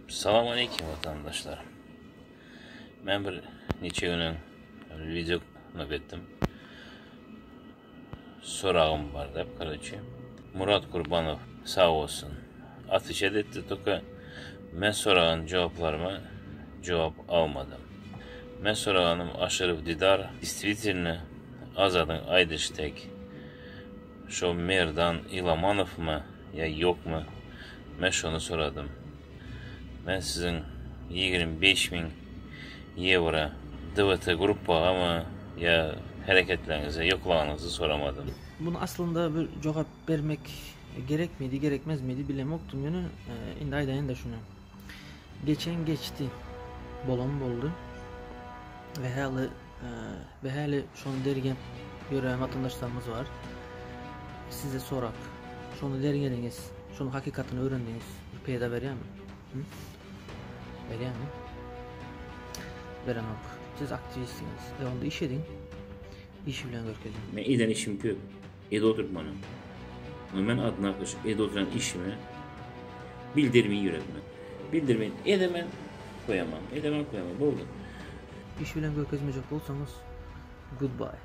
Salam aleýkim watandaşlar. Men bir neçe gün öň video etdim. Soragym bar dep, короче. Murat Kurbanow sag bolsun. Atwişet etdi, toka men soragan jogaplaryma jogap almadym. Men soraganym Aşyrow Didar действительно Azadyň aýdyşy tek şo Merdan Ilamanowmy ýa ýokmy men şony soradym. Men siziň 25 miň ýewro DWT gruppagamy ýa hereketleriňize ýoklanyňyzy soramadym. Bunu aslynda bir jogap bermek gerekmidi, gerekmezmidi bilemokdym ýöne indi aýdaýyn-da şuny. Geçen geçdi, bolan boldy we häli we häli şony dergep ýören watandaşlarymyz bar. Size sorap, şony derňediňiz, şonuň hakykatyny öwrendiňiz, bir peýda berýärmi? Hı? Berýärmi? Berenok. Siz aktiwistsiňiz. E onda iş ediň. Iş bilen görkeziň. Men eden işim köp. Ede oturtmanam. Ama men adnakyş ede oturan işime bildirmeyin ýüregime. Bildirmeyin edemen koýaman. Edemen koýaman. Boldy. Iş bilen görkezmejek bolsaňyz goodbye.